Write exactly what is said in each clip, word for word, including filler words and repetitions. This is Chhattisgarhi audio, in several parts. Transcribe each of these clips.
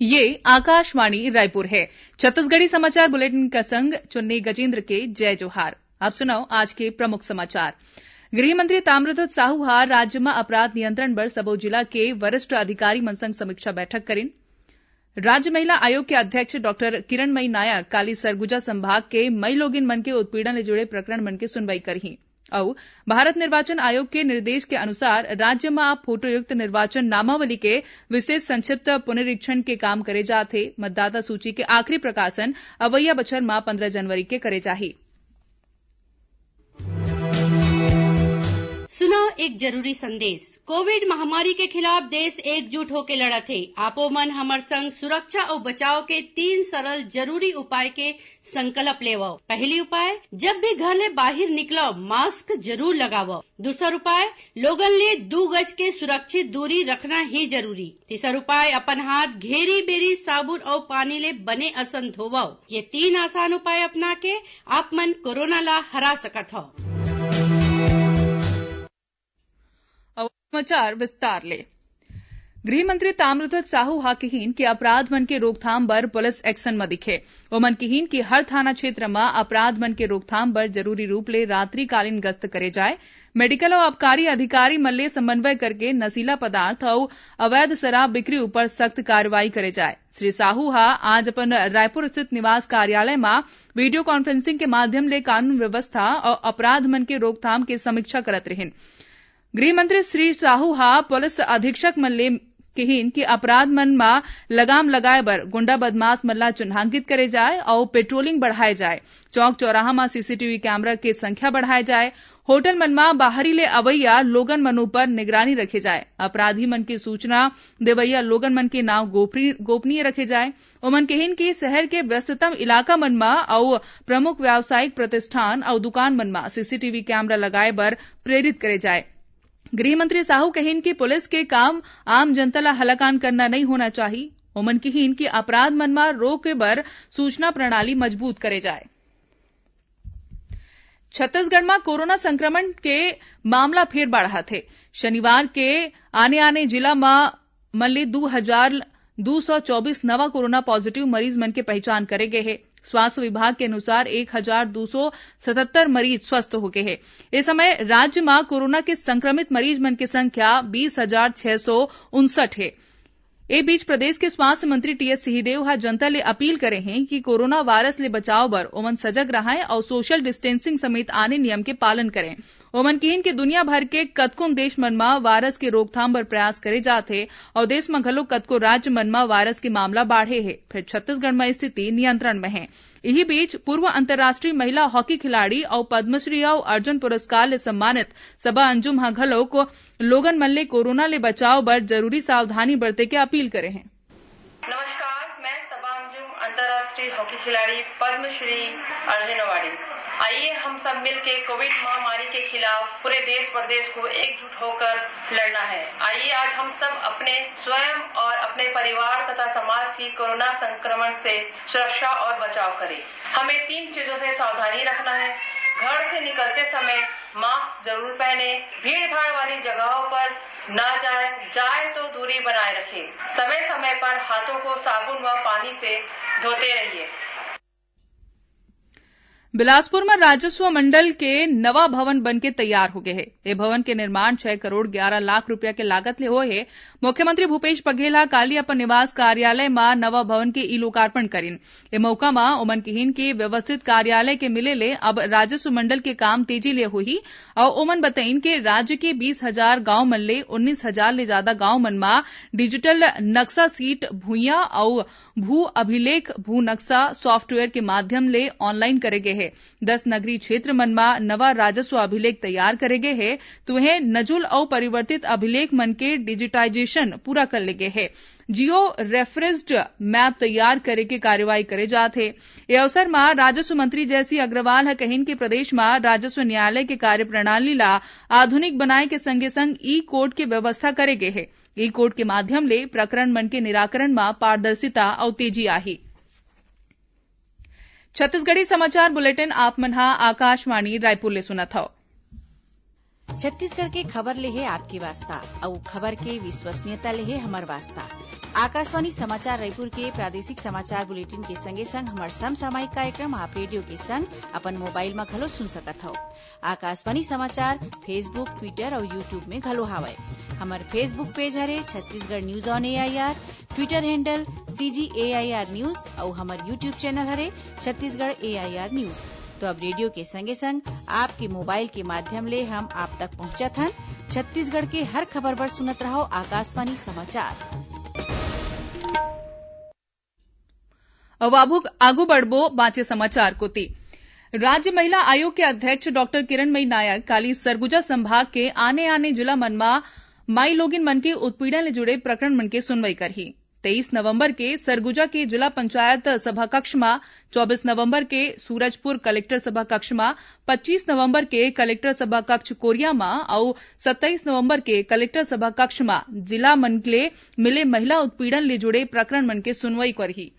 ये आकाशवाणी रायपुर है। छत्तीसगढ़ी समाचार बुलेटिन का संग चुन्नी गजेंद्र के जय जोहार। अब सुनव आज के प्रमुख समाचार। गृह मंत्री ताम्रध्वज साहू ह राज्य म अपराध नियंत्रण बर सबो जिला के वरिष्ठ अधिकारी मन संग समीक्षा बैठक करिन। राज्य महिला आयोग के अध्यक्ष डॉक्टर किरणमयी नायक काली सरगुजा संभाग के मई लोगिन मन के उत्पीड़न ले जुड़े प्रकरण मन के सुनवाई करही। अउ भारत निर्वाचन आयोग के निर्देश के अनुसार राज्य म अब फोटोयुक्त निर्वाचन नामावली के विशेष संक्षिप्त पुनरीक्षण के काम करे जात हे। मतदाता सूची के आखिरी प्रकाशन अवइया बछर म पंद्रह जनवरी के करे जाही। सुनव एक जरूरी संदेश। कोविड महामारी के खिलाफ देश एकजुट होके लड़त हे। आपो मन हमर संग सुरक्षा अउ बचाव के तीन सरल जरूरी उपाय के संकल्प लेवव। पहली उपाय, जब भी घर ले बाहिर निकलव, मास्क जरूर लगावव। दूसर उपाय, लोगन ले दू गज के सुरक्षित दूरी रखना ही जरूरी। तीसर उपाय, अपन हाथ घेरी बेरी साबुन अउ पानी ले बने असन धोवव। ये तीन आसान उपाय अपना के आप मन कोरोना ला हरा सकत हव। अब समाचार विस्तार ले। गृह मंत्री ताम्रध्वज साहू ह किहीन कि अपराध मन के रोकथाम बर पुलिस एक्शन म दिखे। ओमन किहीन कि हर थाना क्षेत्र म अपराध मन के रोकथाम बर जरूरी रूप ले रात्रिकालीन गश्त करे जाए, मेडिकल अउ आबकारी अधिकारी मन ले समन्वय करके नशीला पदार्थ अउ अवैध शराब बिक्री ऊपर सख्त कार्रवाई करे जाए। श्री साहू ह आज अपन रायपुर स्थित निवास कार्यालय म वीडियो कॉन्फ्रेंसिंग के माध्यम ले कानून व्यवस्था अउ अपराध मन के रोकथाम के समीक्षा करत रिहीन। गृह मंत्री श्री साहू ह पुलिस अधीक्षक मन ले किहीन कि अपराध मन म लगाम लगाए बर गुंडा बदमाश मन ला चिन्हांकित करे जाए अउ पेट्रोलिंग बढ़ाए जाए। चौक चौराहा म सीसीटीवी कैमरा के संख्या बढ़ाए जाए। होटल मन म बाहरी ले अवइया लोगन मन ऊपर निगरानी रखे जाए। अपराधी मन के सूचना देवइया लोगन मन के नाव गोपनी-, गोपनीय रखे जाए। ओमन किहीन कि शहर के व्यस्ततम इलाका मन म अउ प्रमुख व्यावसायिक प्रतिष्ठान अउ दुकान मन म सीसीटीवी कैमरा लगाए बर प्रेरित करे जाए। गृह मंत्री साहू कहिन कि पुलिस के काम आम जनता ला हलाकान करना नइ होना चाही। ओमन किहिन कि अपराध मन म रोके बर सूचना प्रणाली मजबूत करे जाए। छत्तीसगढ़ म कोरोना संक्रमण के मामला फेर बढ़त हे। शनिवार के आने-आने जिला म मन ले दू हजार दू सौ चौबीस नवा कोरोना पॉजिटिव मरीज मन के पहचान करे गे हे। स्वास्थ्य विभाग के अनुसार एक हजार दू सौ सतहत्तर मरीज स्वस्थ हो गए हे। इस समय राज्य म कोरोना के संक्रमित मरीज मन के संख्या बीस हजार छह सौ उनसठ हे। ए बीच प्रदेश के स्वास्थ्य मंत्री टीएस सिंहदेव ह जनता ले अपील करे हें कि कोरोना वायरस ले बचाव बर ओमन सजग रहंय अउ सोशल डिस्टेंसिंग समेत आने नियम के पालन करें। ओमन किहिन कि दुनिया भर के कतकोन देश मन म वायरस के रोकथाम बर प्रयास करे जात हे अउ देश म घलो कतको राज्य मन म वायरस के मामला बाढ़े हे, फेर छत्तीसगढ़ म स्थिति नियंत्रण म हे। इही बीच पूर्व अंतर्राष्ट्रीय महिला हॉकी खिलाड़ी अउ पद्मश्री अउ अर्जुन पुरस्कार ले सम्मानित सबा अंजुम ह घलोक लोगन मन ले कोरोना ले बचाव बर जरूरी सावधानी बरते के अपील करे हे। नमस्कार, मैं सबा अंजुम, अंतर्राष्ट्रीय हॉकी खिलाड़ी, पद्मश्री अर्जुन अवार्डी। आइए हम सब मिलके कोविड महामारी के खिलाफ पूरे देश प्रदेश को एकजुट होकर लड़ना है। आइए आज हम सब अपने स्वयं और अपने परिवार तथा समाज की कोरोना संक्रमण से सुरक्षा और बचाव करें। हमें तीन चीजों से सावधानी रखना है। घर से निकलते समय मास्क जरूर पहने, भीड़ भाड़ वाली जगहों पर ना जाए, जाए तो दूरी बनाए रखें। समय समय पर हाथों को साबुन व पानी से धोते रहिए। बिलासपुर म राजस्व मंडल के नवा भवन बन के तैयार हो गए हे। ए भवन के निर्माण छह करोड़ ग्यारह लाख रुपया के लागत ले होए हे। मुख्यमंत्री भूपेश बघेल ह काली अपन निवास कार्यालय म नवा भवन के ई लोकार्पण करिन। ए मौका म ओमन किहिन के व्यवस्थित कार्यालय के मिले ले अब राजस्व मंडल के काम तेजी ले होही अउ ओमन बतइन के राज्य के बीस हजार गांव मन ले उन्नीस हजार ले जादा गांव मन म डिजिटल नक्शा सीट भुइयां अउ भू अभिलेख भू नक्शा सॉफ्टवेयर के माध्यम ले ऑनलाइन करे गे हे। दस नगरीय क्षेत्र मन म नवा राजस्व अभिलेख तैयार करे गे हे, तुहें नजुल अउ परिवर्तित अभिलेख मन के डिजिटाइजेशन पूरा कर ले गे हे। जियो रेफरेंस्ड मैप तैयार करे के कार्रवाई करे जात हे। ए अवसर म राजस्व मंत्री जयसिंह अग्रवाल ह कहिन कि प्रदेश म राजस्व न्यायालय के कार्यप्रणाली ला आधुनिक बनाए के संगे-संग ई कोर्ट के व्यवस्था करे गे हे। ई कोर्ट के माध्यम ले प्रकरण मन के निराकरण म पारदर्शिता अउ तेजी आही। छत्तीसगढ़ी समाचार बुलेटिन आप मन ह आकाशवाणी रायपुर ले सुनत हव। छत्तीसगढ़ के खबर ले हे आपके वास्ता, अउ खबर के विश्वसनीयता ले हे हमर वास्ता। आकाशवाणी समाचार रायपुर के प्रादेशिक समाचार बुलेटिन के संगे संग हमर समसामयिक कार्यक्रम आप रेडियो के संग अपन मोबाइल म घलो सुन सकत हव। आकाशवाणी समाचार Facebook, Twitter अउ YouTube में घलो हावय। हमर Facebook पेज हरे Chhattisgarh news on AIR, Twitter handle CG AIR news अउ हमर YouTube चैनल हरे छत्तीसगढ़ एआईआर न्यूज। तो अब रेडियो के संगे संग आपके मोबाइल के माध्यम ले हम आप तक पहुंचत हन। छत्तीसगढ़ के हर खबर बर सुनत रहव आकाशवाणी समाचार। अब आगू, आगू बढ़बो बांचे समाचार कोति। राज्य महिला आयोग के अध्यक्ष डॉक्टर किरणमयी नायक काली सरगुजा संभाग के आने-आने जिला मन म माई लोगिन मन के उत्पीड़न ले जुड़े प्रकरण मन के सुनवाई करही। तेईस नवंबर के सरगुजा के जिला पंचायत सभा कक्ष म, चौबीस नवंबर के सूरजपुर कलेक्टर सभा कक्ष म, पच्चीस नवंबर के कलेक्टर सभा कक्ष कोरिया म अउ सत्ताईस नवंबर के कलेक्टर सभा कक्ष म जिला मन ले मिले महिला उत्पीड़न ले जुड़े प्रकरण मन के सुनवाई करही।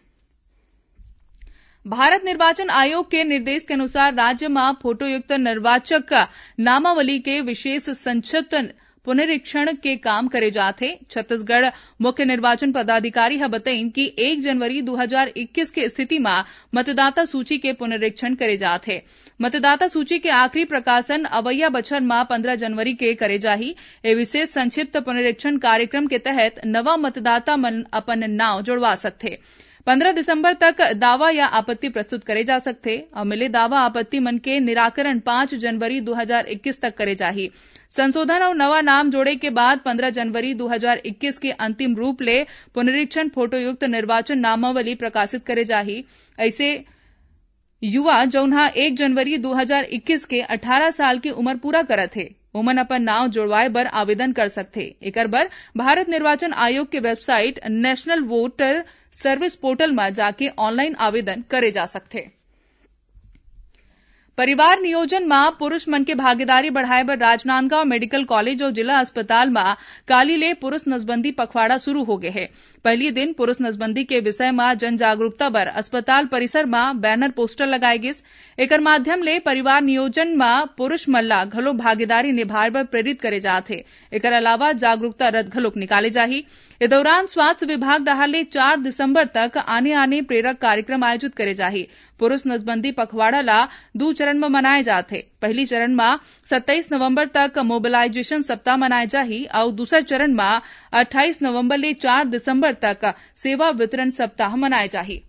भारत निर्वाचन आयोग के निर्देश के अनुसार राज्य म फोटोयुक्त निर्वाचक नामावली के विशेष संक्षिप्त पुनरीक्षण के काम करे जात हे। छत्तीसगढ़ मुख्य निर्वाचन पदाधिकारी ह बतइन कि एक जनवरी दू हजार इक्कीस के स्थिति म मतदाता सूची के पुनरीक्षण करे जात हे। मतदाता सूची के आखिरी प्रकाशन अवइया बछर म पंद्रह जनवरी के करे जाही। ए विशेष संक्षिप्त पुनरीक्षण कार्यक्रम के तहत नवा मतदाता मन अपन नाव जोड़वा सकथे। पंद्रह दिसंबर तक दावा या आपत्ति प्रस्तुत करे जा सकथे अउ मिले दावा आपत्ति मन के निराकरण पाँच जनवरी दू हजार इक्कीस तक करे जाही। संशोधन अउ नवा नाम जोड़े के बाद पंद्रह जनवरी दू हजार इक्कीस के अंतिम रूप ले पुनरीक्षण फोटोयुक्त निर्वाचन नामावली प्रकाशित करे जाही। अइसे युवा, जउन ह एक जनवरी दू हजार इक्कीस के अठारह साल के उमर पूरा करत हे, ओमन अपन नाव जोड़वाए बर आवेदन कर सकथे। एकर बर भारत निर्वाचन आयोग के website national voter service portal म जाके ऑनलाइन आवेदन करे जा सकथे। परिवार नियोजन म पुरुष मन के भागीदारी बढ़ाए बर राजनांदगांव मेडिकल कॉलेज अउ जिला अस्पताल म काली ले पुरुष नसबंदी पखवाड़ा शुरू हो गे हे। पहिली दिन पुरुष नसबंदी के विषय म जन जागरूकता बर अस्पताल परिसर म बैनर पोस्टर लगाए गिस। एकर माध्यम ले परिवार नियोजन म पुरुष मन ला घलो भागीदारी निभाए बर प्रेरित करे जात हे। एकर अलावा जागरूकता रथ घलोक निकाले जाही। ए दौरान स्वास्थ्य विभाग डहार ले चार दिसंबर तक आने-आने प्रेरक कार्यक्रम आयोजित करे जाही। पुरुष नसबंदी पखवाड़ा ला दू चरण म मनाए जात हे। पहिली चरण म सत्ताईस नवंबर तक मोबिलाइजेशन सप्ताह मनाए जाही अउ दूसर चरण म अट्ठाईस नवंबर ले चार दिसंबर तक सेवा वितरण सप्ताह मनाए जाही।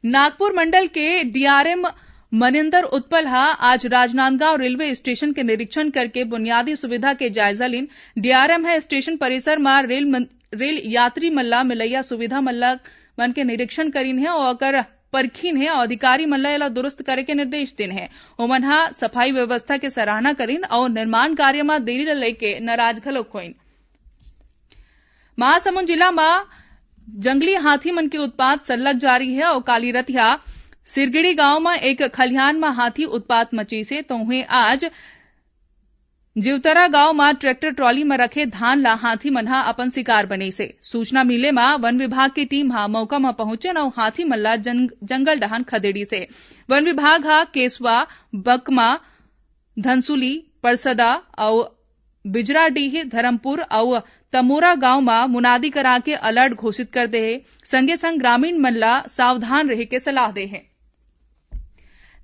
नागपुर मंडल के डीआरएम मनिंदर उत्पल ह आज राजनांदगांव रेलवे स्टेशन के निरीक्षण करके बुनियादी सुविधा के जायजा लीन। डीआरएम ह स्टेशन परिसर म रेल मन-, रेल यात्री मन ला मिलइया सुविधा मन ला, मन के निरीक्षण करीन हे अउ ओकर परखीन हे अउ अधिकारी मन ला एला दुरुस्त करे के निर्देश दीन हे। ओमन ह सफाई व्यवस्था के सराहना करीन अउ निर्माण कार्य म देरी ल लेके नाराज घलोक होइन। महासमुंद जिला म जंगली हाथी मन के उत्पात सरलग जारी हे अउ काली रतिहा सिरगिड़ी गांव म एक खलिहान म हाथी उत्पात मचीस हे, तो उहें आज जिवतरा गांव म ट्रैक्टर ट्रॉली म रखे धान ला हाथी मन ह अपन शिकार बनीस हे। सूचना मिले म वन विभाग के टीम ह मौका म पहुंचेन अउ हाथी मन ला जंग-, जंगल डहान खदेड़ीस हे। वन विभाग ह केसवा, बकमा, धनसुली, परसदा अउ बिजराडीह, धरमपुर अउ तमोरा गांव म मुनादी करा के अलर्ट घोषित कर दे हे। संगे संग ग्रामीण मन ला सावधान रहे के सलाह दे हे।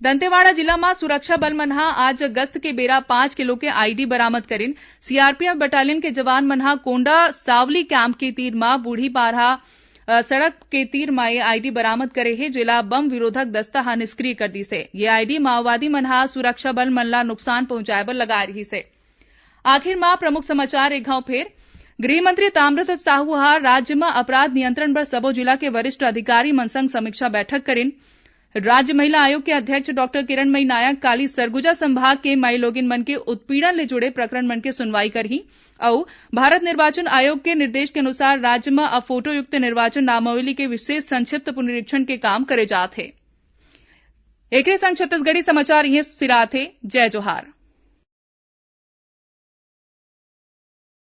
दंतेवाड़ा जिला म सुरक्षा बल मन ह आज गश्त के बेरा पाँच किलो के आईडी बरामद करिन। सीआरपीएफ बटालियन के जवान मन ह कोंडा सावली कैंप के तीर म बूढ़ी पारहा, अ, सड़क के तीर म ये आईडी बरामद करे हे, जेला बम विरोधक दस्ता ह निष्क्रिय कर दिस हे। ये आईडी माओवादी मन ह सुरक्षा बल मन ला नुकसान पहुंचाए बर लगाए रिहिस हे। आखिर म प्रमुख समाचार एक घाव फेर। गृह मंत्री ताम्रध्वज साहू ह राज्य म अपराध नियंत्रण बर सबो जिला के वरिष्ठ अधिकारी मन संग समीक्षा बैठक करिन। राज्य महिला आयोग के अध्यक्ष डॉक्टर किरणमयी नायक काली सरगुजा संभाग के माई लोगिन मन के उत्पीड़न ले जुड़े प्रकरण मन के सुनवाई करही अउ भारत निर्वाचन आयोग के निर्देश के अनुसार राज्य म अब फोटोयुक्त निर्वाचन नामावली के विशेष संक्षिप्त पुनरीक्षण के काम करे जात हे। एकरे संग छत्तीसगढ़ी समाचार इहें सिरात हे। जय जोहार।